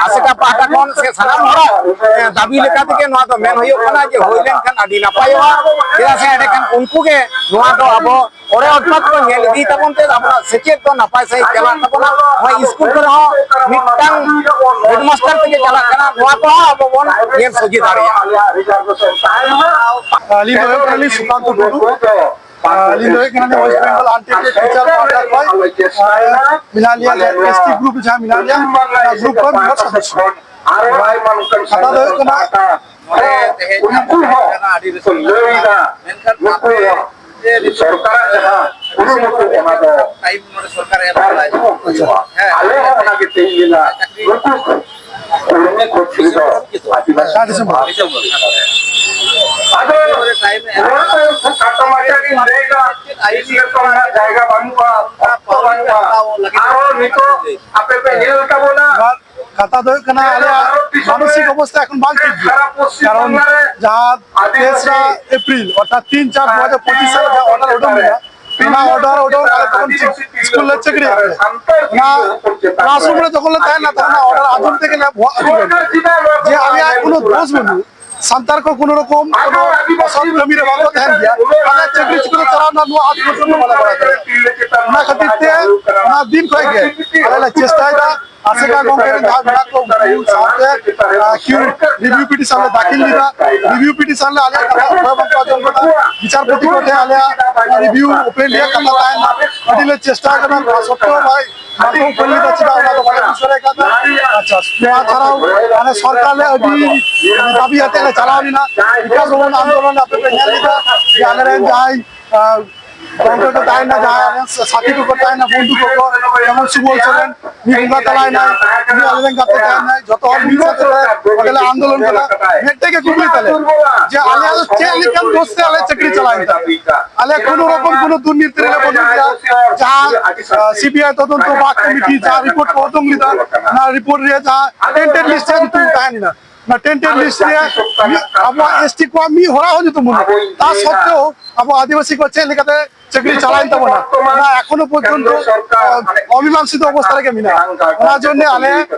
ᱟᱥᱮᱠᱟ ᱯᱟᱦᱴᱟ ᱠᱷᱚᱱ ᱥᱮ ᱥᱟᱱᱟᱢ ᱦᱚᱲᱟᱜ, ᱮ, ᱫᱟᱹᱵᱤ ᱞᱮᱠᱟ ᱛᱮᱜᱮ ᱱᱚᱣᱟ ᱫᱚ ᱢᱮᱱ ᱦᱩᱭᱩᱜ ᱠᱟᱱᱟ ᱡᱮ ᱦᱩᱭ ᱞᱮᱱᱠᱷᱟᱱ ᱟᱹᱰᱤ ᱱᱟᱯᱟᱭᱚᱜᱼᱟ᱾ ᱪᱮᱫᱟᱜ ᱥᱮ ᱮᱸᱰᱮᱠᱷᱟᱱ ᱩᱱᱠᱩ ᱜᱮ ᱱᱚᱣᱟ ᱫᱚ ᱟᱵᱚ ᱯᱚᱨᱮ ᱚᱨᱛᱷᱟᱛ ᱠᱚ ᱧᱮᱞ ᱤᱫᱤ ᱛᱟᱵᱚᱱ ᱛᱮ ᱟᱵᱚᱱᱟᱜ ᱥᱮᱪᱮᱫ ᱫᱚ ᱱᱟᱯᱟᱭ ᱥᱟᱺᱦᱤᱡ ᱪᱟᱞᱟᱜ ᱛᱟᱵᱚᱱᱟ᱾ ᱱᱚᱣᱟ ᱥᱠᱩᱞ ᱠᱚᱨᱮ ᱦᱚᱸ ᱢᱤᱫᱴᱟᱝ ᱢᱟᱥᱴᱟᱨ ᱛᱮᱜᱮ ᱪᱟᱞᱟᱜ ᱠᱟᱱᱟ, ᱱᱚᱣᱟ ᱠᱚᱦᱚᱸ ᱟᱵᱚ ᱵᱚᱱ ᱧᱮᱞ ᱥᱚᱡᱷᱮ ᱫᱟᱲᱮᱭᱟᱜᱼᱟ᱾ ᱟᱹᱞᱤᱧ ᱫᱚ ᱦᱩᱭᱩᱜ ᱠᱟᱱᱟᱞᱤᱧ ᱥᱩᱠᱟᱱᱛᱚ ᱴᱩᱰᱩ᱾ ᱟᱹᱞᱤᱧ ᱫᱚ ᱦᱩᱭᱩᱜ ᱠᱟᱱᱟ West Bengal unteachers teacher ᱯᱟᱦᱴᱟ ᱠᱷᱚᱱ ᱢᱮᱱᱟᱜ ᱞᱤᱧᱟ, ᱡᱟᱦᱟᱸ S T group ᱡᱟᱦᱟᱸ ᱢᱮᱱᱟᱜ ᱞᱤᱧᱟ, ᱚᱱᱟ group ᱠᱷᱚᱱ ᱵᱤᱨᱚᱴ ᱥᱚᱫᱚᱥᱥᱚ᱾ ᱠᱟᱛᱷᱟ ᱫᱚ ᱦᱩᱭᱩᱜ ᱠᱟᱱᱟ, ᱱᱚᱰᱮ ᱛᱮᱦᱮᱧ ᱩᱱᱠᱩ ᱦᱚᱸ ᱟᱹᱰᱤ ᱨᱟᱹᱥᱠᱟᱹ ᱠᱚ ᱞᱟᱹᱭ ᱮᱫᱟ, ᱢᱮᱱᱠᱷᱟᱱ ᱱᱩᱠᱩ ᱥᱚᱨᱠᱟᱨᱟᱜ ᱡᱟᱦᱟᱸ ᱠᱩᱨᱩᱢᱩᱴᱩ, ᱚᱱᱟ ᱫᱚ ᱴᱟᱭᱤᱢ ᱱᱚᱰᱮ ᱥᱚᱨᱠᱟᱨ ᱮᱢ ᱟᱪᱪᱷᱟ᱾ ᱟᱞᱮ ᱦᱚᱸ ᱚᱱᱟ ᱜᱮ ᱛᱮᱦᱮᱧ ᱞᱮᱱᱟ᱾ ᱱᱩᱠᱩ ᱠᱚ ᱠᱚᱨᱢᱤ ᱠᱚ ᱪᱷᱩᱲᱤ ᱫᱚ ᱟᱹᱫᱤᱵᱟᱹᱥᱤ ᱟᱹᱰᱤ ᱥᱚᱢᱵᱷᱚᱵ᱾ ᱟᱫᱚ ᱱᱚᱣᱟ ᱫᱚ ᱠᱷᱩᱵ ᱠᱷᱟᱴᱚ ᱢᱟᱪᱷᱟ ᱜᱤᱧ ᱞᱟᱹᱭ ᱮᱫᱟ, ᱛᱤᱥ ᱞᱮᱠᱟ ᱨᱮᱱᱟᱜ ᱡᱟᱭᱜᱟ ᱵᱟᱹᱱᱩᱜᱼᱟ, ᱚᱠᱛᱚ ᱵᱟᱹᱱᱩᱜᱼᱟ᱾ ᱟᱨᱦᱚᱸ ᱱᱤᱛᱚᱜ ᱟᱯᱮ ᱯᱮ ᱧᱮᱞ ᱛᱟᱵᱚᱱᱟ᱾ ᱱᱚᱣᱟ ᱠᱟᱛᱷᱟ ᱫᱚ ᱦᱩᱭᱩᱜ ᱠᱟᱱᱟ, ᱟᱞᱮᱭᱟᱜ ᱢᱟᱱᱚᱥᱤᱠ ᱚᱵᱚᱥᱛᱷᱟ ᱮᱠᱷᱚᱱ ᱵᱟᱝ ᱴᱷᱤᱠ ᱜᱮᱭᱟ, ᱠᱟᱨᱚᱱ ᱡᱟᱦᱟᱸ ᱛᱮᱥᱨᱟ ᱮᱯᱨᱤᱞ ᱚᱨᱛᱷᱟᱛ ᱛᱤᱱ ᱪᱟᱨ ᱫᱩ ᱦᱟᱡᱟᱨ ᱯᱚᱸᱪᱤᱥ ᱥᱟᱞ ᱨᱮ ᱡᱟᱦᱟᱸ ᱚᱨᱰᱟᱨ ᱩᱰᱩᱠ ᱞᱮᱱᱟ, ᱚᱱᱟ ᱚᱨᱰᱟᱨ ᱩᱰᱩᱠ ᱟᱞᱮ ᱛᱚᱠᱷᱚᱱ ᱥᱠᱩᱞ ᱞᱮ ᱪᱟᱹᱠᱨᱤᱭᱮᱫ ᱛᱟᱦᱮᱸᱫ, ᱚᱱᱟ ᱠᱞᱟᱥᱨᱩᱢ ᱨᱮ ᱡᱚᱠᱷᱚᱱ ᱞᱮ ᱛᱟᱦᱮᱱᱟ ᱛᱚᱠᱷᱚᱱ ᱚᱱᱟ ᱚᱨᱰᱟᱨ ᱟᱸᱡᱚᱢ ᱛᱮᱜᱮ ᱞᱮ ᱵᱚᱦᱚᱜ ᱟᱹᱪᱩᱨ ᱮᱱ ᱛᱟᱦᱮᱸᱫ ᱡᱮ ᱟᱞᱮᱭᱟᱜ ᱠᱳᱱᱳ ᱫᱳᱥ ᱵᱟᱹᱱᱩᱜ᱾ ᱥᱟᱱᱛᱟᱲ ᱠᱚ ᱠᱳᱱᱳ ᱨᱚᱠᱚᱢ ᱠᱳᱱᱳ ᱚᱥᱚᱛ ᱠᱟᱹᱢᱤ ᱨᱮ ᱵᱟᱠᱚ ᱛᱟᱦᱮᱱ ᱜᱮᱭᱟ, ᱟᱞᱮ ᱪᱟᱹᱠᱨᱤ ᱪᱩᱠᱨᱤ ᱪᱟᱞᱟᱣ ᱨᱮᱱᱟᱜ ᱱᱚᱣᱟ ᱟᱸᱥ ᱯᱚᱨᱡᱚᱱᱛᱚ ᱵᱟᱞᱮ ᱵᱟᱲᱟᱭ ᱫᱟᱲᱮᱭᱟᱜᱼᱟ᱾ ᱚᱱᱟ ᱠᱷᱟᱹᱛᱤᱨ ᱛᱮ ᱚᱱᱟ ᱫᱤᱱ ᱠᱷᱚᱱ ᱜᱮ ᱟᱞᱮ ᱞᱮ ᱪᱮᱥᱴᱟᱭᱮᱫᱟ, ᱟᱥᱮᱠᱟ ᱜᱚᱢᱠᱮ ᱨᱮᱱ ᱡᱟᱦᱟᱸ ᱢᱮᱱᱟᱜ ᱠᱚ ᱩᱱᱠᱩ ᱥᱟᱶᱛᱮ, ᱟᱸ, ᱠᱤᱭᱩ ᱨᱤᱵᱷᱤᱭᱩ ᱯᱤᱴᱤᱥᱚᱱ ᱞᱮ ᱫᱟᱹᱠᱷᱤᱞ ᱞᱮᱫᱟ᱾ ᱨᱤᱵᱷᱤᱭᱩ ᱯᱤᱴᱤᱥᱚᱱ ᱞᱮ ᱟᱞᱮᱭᱟᱜ ᱠᱟᱛᱷᱟ ᱚᱠᱚᱭ ᱦᱚᱸ ᱵᱟᱝᱠᱚ ᱟᱸᱡᱚᱢ ᱠᱟᱫᱟ᱾ ᱵᱤᱪᱟᱨᱯᱚᱛᱤ ᱠᱚ ᱴᱷᱮᱱ ᱟᱞᱮᱭᱟᱜ ᱨᱤᱵᱷᱤᱭᱩ ᱳᱯᱮᱱ ᱨᱮᱭᱟᱜ ᱠᱟᱛᱷᱟ ᱛᱟᱦᱮᱱᱟ, ᱟᱹᱰᱤ ᱞᱮ ᱪᱮᱥᱴᱟ ᱠᱟᱫᱟ, ᱛᱟ ᱥᱚᱛᱛᱮᱣ ᱵᱟᱭ ᱵᱟᱝᱠᱚ ᱩᱯᱮᱞ ᱞᱮᱫᱟ, ᱪᱮᱫᱟᱜ ᱚᱱᱟ ᱫᱚ ᱵᱟᱞᱮ ᱵᱩᱡᱽ ᱫᱟᱲᱮ ᱠᱟᱫᱟ᱾ ᱟᱪᱪᱷᱟ, ᱱᱚᱣᱟ ᱪᱷᱟᱲᱟᱣ ᱢᱟᱱᱮ ᱥᱚᱨᱠᱟᱨ ᱞᱮ ᱟᱹᱰᱤ ᱫᱟᱹᱵᱤ ᱟᱛᱮ ᱞᱮ ᱪᱟᱞᱟᱣ ᱞᱮᱱᱟ᱾ ᱵᱤᱠᱟᱥ ᱵᱷᱚᱵᱚᱱ ᱟᱱᱫᱳᱞᱚᱱ ᱟᱯᱮ ᱯᱮ ᱧᱮᱞ ᱞᱮᱫᱟ ᱡᱮ ᱟᱞᱮᱨᱮᱱ ᱡᱟᱦᱟᱸᱭ, ᱟᱸ, ᱜᱚᱢᱠᱮ ᱠᱚ ᱛᱟᱦᱮᱱᱟ, ᱡᱟᱦᱟᱸᱭ ᱟᱞᱮ ᱥᱟᱛᱷᱤ ᱠᱚᱠᱚ ᱛᱟᱦᱮᱱᱟ, ᱵᱚᱱᱫᱷᱩ ᱠᱚᱠᱚ, ᱡᱮᱢᱚᱱ ᱥᱩᱵᱚᱞ ᱥᱚᱨᱮᱱ, ᱩᱱᱤ ᱵᱚᱸᱜᱟ ᱛᱟᱞᱟᱭᱮᱱᱟᱭ, ᱩᱱᱤ ᱟᱞᱮᱨᱮᱱ ᱜᱟᱛᱮ ᱛᱟᱦᱮᱱᱟᱭ, ᱡᱚᱛᱚ ᱦᱚᱲ ᱢᱤᱫ ᱥᱟᱶᱛᱮ ᱚᱸᱰᱮ ᱞᱮ ᱟᱱᱫᱳᱞᱚᱱ ᱠᱟᱫᱟ᱾ ᱢᱤᱫᱴᱮᱡ ᱜᱮ ᱠᱩᱠᱞᱤ ᱛᱟᱞᱮ ᱡᱮ ᱟᱞᱮᱭᱟᱜ ᱫᱚ ᱪᱮᱫ ᱞᱮᱠᱟᱱ ᱫᱳᱥ ᱛᱮ ᱟᱞᱮ ᱪᱟᱹᱠᱨᱤ ᱪᱟᱞᱟᱣᱮᱱ ᱛᱟᱞᱮᱭᱟ? ᱟᱞᱮ ᱠᱳᱱᱳ ᱨᱚᱠᱚᱢ ᱠᱳᱱᱳ ᱫᱩᱨᱱᱤᱛᱤ ᱨᱮᱞᱮ ᱵᱟᱹᱱᱩᱜ ᱞᱮᱭᱟ᱾ ᱡᱟᱦᱟᱸ, ᱟᱸ, C B I ᱛᱚᱫᱚᱱᱛᱚ Bagh committee ᱡᱟᱦᱟᱸ ᱨᱤᱯᱳᱨᱴ ᱠᱚ ᱩᱰᱩᱝ ᱞᱮᱫᱟ, ᱚᱱᱟ ᱨᱤᱯᱳᱨᱴ ᱨᱮ ᱡᱟᱦᱟᱸ ᱴᱮᱱᱴᱮᱰ ᱞᱤᱥᱴ ᱨᱮ ᱧᱩᱛᱩᱢ ᱛᱟᱦᱮᱸ ᱞᱮᱱᱟ, ᱚᱱᱟ ᱴᱮᱱᱴᱮᱰ ᱞᱤᱥᱴ ᱨᱮ ᱢᱤᱫ ᱟᱵᱚᱣᱟᱜ ᱮᱥ ᱴᱤ ᱠᱚᱣᱟᱜ ᱢᱤᱫ ᱦᱚᱲᱟᱜ ᱦᱚᱸ ᱧᱩᱛᱩᱢ ᱵᱟᱹᱱᱩᱜᱼᱟ᱾ ᱛᱟ ᱥᱚᱛᱛᱮᱣ ᱟᱵᱚ ᱟᱹᱫᱤᱵᱟᱹᱥᱤ ᱠᱚ ᱪᱮᱫ ᱞᱮᱠᱟᱛᱮ ᱪᱟᱹᱠᱨᱤ ᱪᱟᱞᱟᱣᱮᱱ ᱛᱟᱵᱚᱱᱟ, ᱚᱱᱟ ᱮᱠᱷᱚᱱᱳ ᱯᱚᱨᱡᱚᱱᱛᱚ, ᱟᱸ, ᱚᱢᱤᱢᱟᱝᱥᱤᱛ ᱚᱵᱚᱥᱛᱷᱟ ᱨᱮᱜᱮ ᱢᱮᱱᱟᱜᱼᱟ᱾ ᱚᱱᱟ ᱡᱚᱱᱱᱮ ᱟᱞᱮ,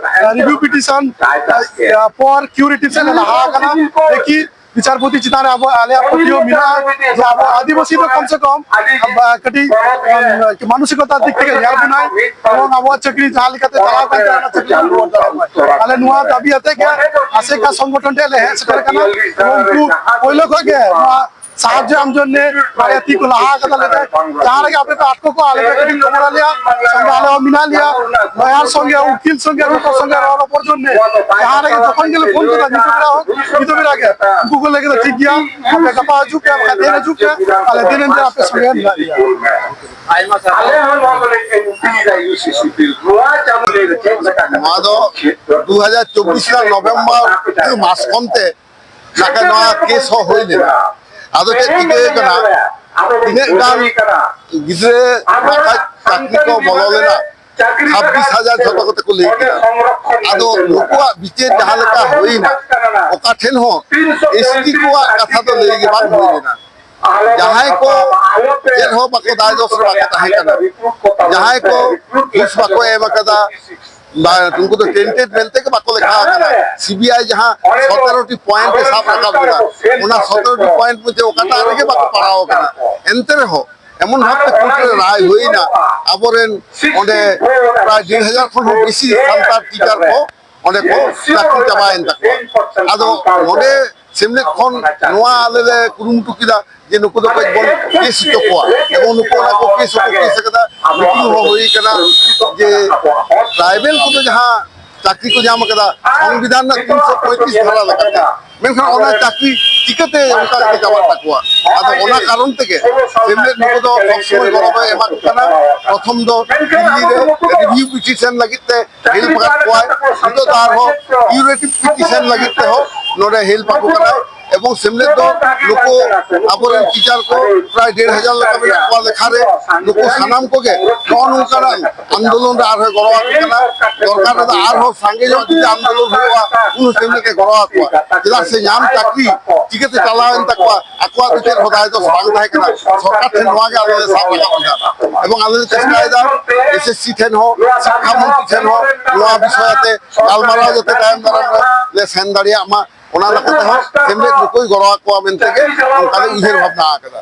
ᱟᱸ, ᱨᱤᱵᱷᱤᱭᱩ ᱯᱤᱴᱤᱥᱚᱱ, ᱟᱸ, ᱯᱚᱨ ᱠᱤᱭᱩᱨᱮᱴᱤᱵᱷ ᱥᱮᱫ ᱞᱮ ᱞᱟᱦᱟ ᱟᱠᱟᱱᱟ᱾ ᱫᱮᱠᱷᱤ ᱵᱤᱪᱟᱨᱯᱚᱛᱤ ᱪᱮᱛᱟᱱ ᱨᱮ ᱟᱵᱚ, ᱟᱞᱮᱭᱟᱜ ᱯᱟᱹᱛᱭᱟᱹᱣ ᱢᱮᱱᱟᱜᱼᱟ ᱡᱮ ᱟᱵᱚ ᱟᱹᱫᱤᱵᱟᱹᱥᱤ ᱫᱚ ᱠᱚᱢ ᱥᱮ ᱠᱚᱢ ᱟᱵ-, ᱠᱟᱹᱴᱤᱡ, ᱩᱢ, ᱢᱟᱱᱚᱥᱤᱠᱚᱛᱟ ᱫᱤᱠ ᱛᱷᱮᱠᱮ ᱧᱮᱞ ᱵᱚᱱᱟᱭ ᱮᱵᱚᱝ ᱟᱵᱚᱣᱟᱜ ᱪᱟᱹᱠᱨᱤ ᱡᱟᱦᱟᱸ ᱞᱮᱠᱟᱛᱮ ᱪᱟᱞᱟᱣ ᱠᱟᱱ ᱛᱟᱦᱮᱸ, ᱚᱱᱟ ᱪᱟᱹᱠᱨᱤ ᱵᱚᱱ ᱨᱩᱣᱟᱹᱲ ᱫᱟᱲᱮᱭᱟᱜ ᱢᱟ᱾ ᱟᱞᱮ ᱱᱚᱣᱟ ᱫᱟᱹᱵᱤ ᱟᱛᱮ ᱜᱮ ᱟᱥᱮᱠᱟ ᱥᱚᱝᱜᱚᱴᱷᱚᱱ ᱴᱷᱮᱱ ᱞᱮ ᱦᱮᱡ ᱥᱮᱴᱮᱨ ᱠᱟᱱᱟ ᱮᱵᱚᱝ ᱩᱱᱠᱩ ᱯᱳᱭᱞᱳ ᱠᱷᱚᱱ ᱜᱮ ᱱᱚᱣᱟ ᱥᱟᱦᱟᱡᱽᱡᱚ ᱟᱢ ᱡᱚᱱᱱᱮ ᱵᱟᱨᱭᱟ ᱛᱤ ᱠᱚ ᱞᱟᱦᱟ ᱟᱠᱟᱫᱟ ᱞᱮᱠᱟ, ᱡᱟᱦᱟᱸ ᱨᱮᱜᱮ ᱟᱯᱮ ᱯᱮ ᱟᱴᱠᱚ ᱠᱚᱣᱟ, ᱟᱞᱮ ᱯᱮ ᱠᱟᱹᱴᱤᱡ ᱠᱷᱚᱵᱚᱨ ᱟᱞᱮᱭᱟ, ᱥᱚᱸᱜᱮ ᱟᱞᱮ ᱦᱚᱸ ᱢᱮᱱᱟᱜ ᱞᱮᱭᱟ, ᱞᱚᱭᱟᱨ ᱥᱚᱸᱜᱮ, ᱩᱠᱤᱞ ᱥᱚᱸᱜᱮ, ᱡᱚᱛᱚ ᱥᱚᱸᱜᱮ ᱨᱚᱲ ᱨᱚᱯᱚᱲ ᱡᱚᱱᱱᱮ, ᱡᱟᱦᱟᱸ ᱨᱮᱜᱮ ᱡᱚᱠᱷᱚᱱ ᱜᱮᱞᱮ ᱯᱷᱳᱱ ᱠᱮᱫᱟ, ᱧᱤᱫᱟᱹ ᱵᱮᱲᱟ ᱦᱚᱸ, ᱧᱤᱫᱟᱹ ᱵᱮᱲᱟ ᱜᱮ ᱩᱱᱠᱩ ᱠᱚ ᱞᱟᱹᱭ ᱠᱮᱫᱟ, "ᱴᱷᱤᱠ ᱜᱮᱭᱟ, ᱟᱯᱮ ᱜᱟᱯᱟ ᱦᱤᱡᱩᱜ ᱯᱮ, ᱵᱟᱠᱷᱟᱱ ᱛᱮᱦᱮᱧ ᱦᱤᱡᱩᱜ ᱯᱮ, ᱟᱞᱮ ᱫᱤᱱᱟᱹᱢ ᱫᱤᱱ ᱟᱯᱮ ᱥᱚᱸᱜᱮ ᱢᱮᱱᱟᱜ ᱞᱮᱭᱟ᱾" ᱟᱭᱢᱟ ᱥᱟᱨᱦᱟᱣ᱾ ᱟᱞᱮ ᱦᱚᱸ ᱱᱚᱣᱟ ᱫᱚᱞᱮ ᱤᱭᱩ ᱥᱤ ᱥᱤ ᱯᱤ ᱱᱚᱣᱟ ᱪᱟᱸᱫᱳ ᱞᱟᱹᱭ ᱨᱮ ᱪᱮᱫ ᱞᱮᱠᱟ ᱱᱚᱣᱟ ᱫᱚ ᱫᱩ ᱦᱟᱡᱟᱨ ᱪᱚᱵᱵᱤᱥ ᱨᱮᱱᱟᱜ ᱱᱚᱵᱷᱮᱢᱵᱚᱨ ᱢᱟᱥ ᱠᱷᱚᱱ ᱛᱮ ᱱᱟᱠᱷᱟᱱ ᱱᱚᱣᱟ ᱠᱮᱥ ᱦᱚᱸ ᱦᱩᱭ ᱞᱮᱱᱟ᱾ ᱟᱫᱚ ᱪᱮᱫ ᱪᱤᱠᱟᱹ ᱠᱟᱱᱟ, ᱛᱤᱱᱟᱹᱜ ᱜᱟᱱ ᱜᱤᱫᱽᱨᱟᱹ ᱵᱟᱠᱷᱟᱡ ᱪᱟᱹᱠᱨᱤ ᱠᱚ ᱵᱚᱞᱚ ᱞᱮᱱᱟ, ᱪᱷᱟᱵᱵᱤᱥ ᱦᱟᱡᱟᱨ ᱡᱷᱚᱛᱚ ᱠᱚᱛᱮ ᱠᱚ ᱞᱟᱹᱭ ᱠᱮᱫᱟ᱾ ᱟᱫᱚ ᱱᱩᱠᱩᱣᱟᱜ ᱵᱤᱪᱟᱹᱨ ᱡᱟᱦᱟᱸ ᱞᱮᱠᱟ ᱦᱩᱭᱱᱟ, ᱚᱠᱟ ᱴᱷᱮᱱ ᱦᱚᱸ ᱮᱥ ᱴᱤ ᱠᱚᱣᱟᱜ ᱠᱟᱛᱷᱟ ᱫᱚ ᱞᱟᱹᱭ ᱜᱮ ᱵᱟᱝ ᱦᱩᱭ ᱞᱮᱱᱟ᱾ ᱡᱟᱦᱟᱸᱭ ᱠᱚ ᱪᱮᱫ ᱦᱚᱸ ᱵᱟᱠᱚ ᱫᱟᱭ ᱫᱚᱥ ᱨᱮ ᱵᱟᱠᱚ ᱛᱟᱦᱮᱸ ᱠᱟᱱᱟ, ᱡᱟᱦᱟᱸᱭ ᱠᱚ ᱜᱷᱩᱥ ᱵᱟᱠᱚ ᱮᱢ ᱟᱠᱟᱫᱟ, ᱵᱟ, ᱩᱱᱠᱩ ᱫᱚ ᱴᱮᱱᱴᱮᱰ ᱢᱮᱱᱛᱮ ᱜᱮ ᱵᱟᱠᱚ ᱞᱮᱠᱷᱟ ᱟᱠᱟᱱᱟ᱾ ᱥᱤ ᱵᱤ ᱟᱭ ᱡᱟᱦᱟᱸ ᱥᱚᱛᱮᱨᱚ ᱴᱤ ᱯᱚᱭᱮᱱᱴ ᱮ ᱥᱟᱵ ᱨᱟᱠᱟᱵ ᱞᱮᱫᱟ, ᱚᱱᱟ ᱥᱚᱛᱮᱨᱚ ᱴᱤ ᱯᱚᱭᱮᱱᱴ ᱢᱚᱫᱽᱫᱷᱮ ᱚᱠᱟᱴᱟᱜ ᱨᱮᱜᱮ ᱵᱟᱠᱚ ᱯᱟᱲᱟᱣ ᱟᱠᱟᱱᱟ᱾ ᱮᱱᱛᱮ ᱨᱮᱦᱚᱸ ᱮᱢᱚᱱ ᱵᱷᱟᱵᱛᱮ ᱠᱳᱨᱴ ᱨᱮ ᱨᱟᱭ ᱦᱩᱭᱱᱟ, ᱟᱵᱚᱨᱮᱱ ᱚᱸᱰᱮ ᱯᱨᱟᱭ ᱰᱮᱲ ᱦᱟᱡᱟᱨ ᱠᱷᱚᱱ ᱦᱚᱸ ᱵᱮᱥᱤ ᱥᱟᱱᱛᱟᱲ ᱴᱤᱪᱟᱨ ᱠᱚ ᱚᱸᱰᱮ ᱠᱚ ᱪᱟᱹᱠᱨᱤ ᱪᱟᱵᱟᱭᱮᱱ ᱛᱟᱠᱚᱣᱟ᱾ ᱟᱫᱚ ᱱᱚᱰᱮ ᱥᱮᱢᱞᱮᱫ ᱠᱷᱚᱱ ᱱᱚᱣᱟ ᱟᱞᱮ ᱞᱮ ᱠᱩᱨᱩᱢᱩᱴᱩ ᱠᱮᱫᱟ ᱡᱮ ᱱᱩᱠᱩ ᱫᱚ ᱠᱟᱹᱡ ᱵᱚᱱ ᱠᱮᱥ ᱦᱚᱪᱚ ᱠᱚᱣᱟ, ᱮᱵᱚᱝ ᱱᱩᱠᱩ ᱚᱱᱟ ᱠᱚ ᱠᱮᱥ ᱦᱚᱸᱠᱚ ᱠᱮᱥ ᱟᱠᱟᱫᱟ᱾ ᱢᱤᱴᱤᱝ ᱦᱚᱸ ᱦᱩᱭ ᱟᱠᱟᱱᱟ ᱡᱮ ᱴᱨᱟᱭᱵᱮᱞ ᱠᱚᱫᱚ ᱡᱟᱦᱟᱸ ᱪᱟᱹᱠᱨᱤ ᱠᱚ ᱧᱟᱢ ᱟᱠᱟᱫᱟ ᱥᱚᱝᱵᱤᱫᱷᱟᱱ ᱨᱮᱱᱟᱜ ᱛᱤᱱᱥᱚ ᱯᱚᱸᱭᱛᱨᱤᱥ ᱫᱷᱟᱨᱟ ᱞᱮᱠᱟᱛᱮ, ᱢᱮᱱᱠᱷᱟᱱ ᱚᱱᱟ ᱪᱟᱹᱠᱨᱤ ᱪᱤᱠᱟᱹᱛᱮ ᱚᱱᱠᱟ ᱠᱟᱛᱮ ᱪᱟᱵᱟᱜ ᱛᱟᱠᱚᱣᱟ? ᱟᱫᱚ ᱚᱱᱟ ᱠᱟᱨᱚᱱ ᱛᱮᱜᱮ ᱥᱮᱢᱞᱮᱫ ᱱᱩᱠᱩ ᱫᱚ ᱥᱚᱵ ᱥᱚᱢᱚᱭ ᱜᱚᱲᱚ ᱫᱚᱭ ᱮᱢᱟ ᱠᱚ ᱠᱟᱱᱟ᱾ ᱯᱨᱚᱛᱷᱚᱢ ᱫᱚ ᱫᱤᱞᱞᱤ ᱨᱮ ᱨᱤᱵᱷᱤᱭᱩ ᱯᱤᱴᱤᱥᱚᱱ ᱞᱟᱹᱜᱤᱫ ᱛᱮ ᱦᱮᱞᱯ ᱟᱠᱟᱫ ᱠᱚᱣᱟᱭ, ᱱᱤᱛᱚᱜ ᱫᱚ ᱟᱨᱦᱚᱸ ᱠᱤᱭᱩᱨᱮᱴᱤᱵᱷ ᱯᱤᱴᱤᱥᱚᱱ ᱞᱟᱹᱜᱤᱫ ᱛᱮᱦᱚᱸ ᱱᱚᱰᱮ ᱦᱮᱞᱯ ᱟᱠᱚ ᱠᱟᱱᱟᱭ᱾ ᱮᱵᱚᱝ ᱥᱮᱢᱞᱮᱫ ᱫᱚ ᱱᱩᱠᱩ ᱟᱵᱚᱨᱮᱱ ᱴᱤᱪᱟᱨ ᱠᱚ ᱯᱨᱟᱭ ᱰᱮᱲ ᱦᱟᱡᱟᱨ ᱞᱮᱠᱟ ᱢᱮᱱᱟᱜ ᱠᱚᱣᱟ ᱞᱮᱠᱷᱟ ᱨᱮ, ᱱᱩᱠᱩ ᱥᱟᱱᱟᱢ ᱠᱚᱜᱮ ᱱᱚᱜᱼᱚ ᱱᱚᱝᱠᱟᱱᱟᱜ ᱟᱱᱫᱳᱞᱚᱱ ᱨᱮ ᱟᱨᱦᱚᱸ ᱜᱚᱲᱚ ᱟᱠᱚ ᱠᱟᱱᱟ᱾ ᱫᱚᱨᱠᱟᱨ ᱨᱮᱫᱚ ᱟᱨᱦᱚᱸ ᱥᱟᱸᱜᱮ ᱧᱚᱜ ᱡᱩᱫᱤ ᱟᱱᱫᱳᱞᱚᱱ ᱦᱩᱭᱩᱜᱼᱟ, ᱩᱱ ᱥᱮᱢᱞᱮᱫ ᱮ ᱜᱚᱲᱚ ᱟᱠᱚᱣᱟ᱾ ᱪᱮᱫᱟᱜ ᱥᱮ ᱧᱟᱢ ᱪᱟᱹᱠᱨᱤ ᱪᱤᱠᱟᱹᱛᱮ ᱪᱟᱞᱟᱣᱮᱱ ᱛᱟᱠᱚᱣᱟ, ᱟᱠᱚᱣᱟᱜ ᱫᱚ ᱪᱮᱫ ᱦᱚᱸ ᱫᱟᱭ ᱫᱚᱥ ᱵᱟᱝ ᱛᱟᱦᱮᱸ ᱠᱟᱱᱟ᱾ ᱥᱚᱨᱠᱟᱨ ᱴᱷᱮᱱ ᱱᱚᱣᱟ ᱜᱮ ᱟᱞᱮ ᱞᱮ ᱥᱟᱵ ᱨᱟᱠᱟᱵ ᱮᱫᱟ᱾ ᱮᱵᱚᱝ ᱟᱞᱮ ᱞᱮ ᱪᱮᱥᱴᱟᱭᱮᱫᱟ ᱮᱥ ᱮᱥ ᱥᱤ ᱴᱷᱮᱱ ᱦᱚᱸ, ᱥᱟᱠᱷᱟ ᱢᱚᱱᱛᱨᱤ ᱴᱷᱮᱱ ᱦᱚᱸ ᱱᱚᱣᱟ ᱵᱤᱥᱚᱭ ᱟᱛᱮ ᱜᱟᱞᱢᱟᱨᱟᱣ ᱡᱟᱛᱮ ᱛᱟᱭᱚᱢ ᱫᱟᱨᱟᱢ ᱨᱮ ᱞᱮ ᱥᱮᱱ ᱫᱟᱲᱮᱭᱟᱜ ᱢᱟ᱾ ᱚᱱᱟ ᱞᱮᱠᱟᱛᱮ ᱦᱚᱸ ᱥᱮᱢᱞᱮᱫ ᱱᱩᱠᱩᱭ ᱜᱚᱲᱚ ᱟᱠᱚᱣᱟ ᱢᱮᱱᱛᱮ ᱜᱮ ᱚᱱᱠᱟ ᱞᱮ ᱩᱭᱦᱟᱹᱨ ᱵᱷᱟᱵᱽᱱᱟ ᱟᱠᱟᱫᱟ᱾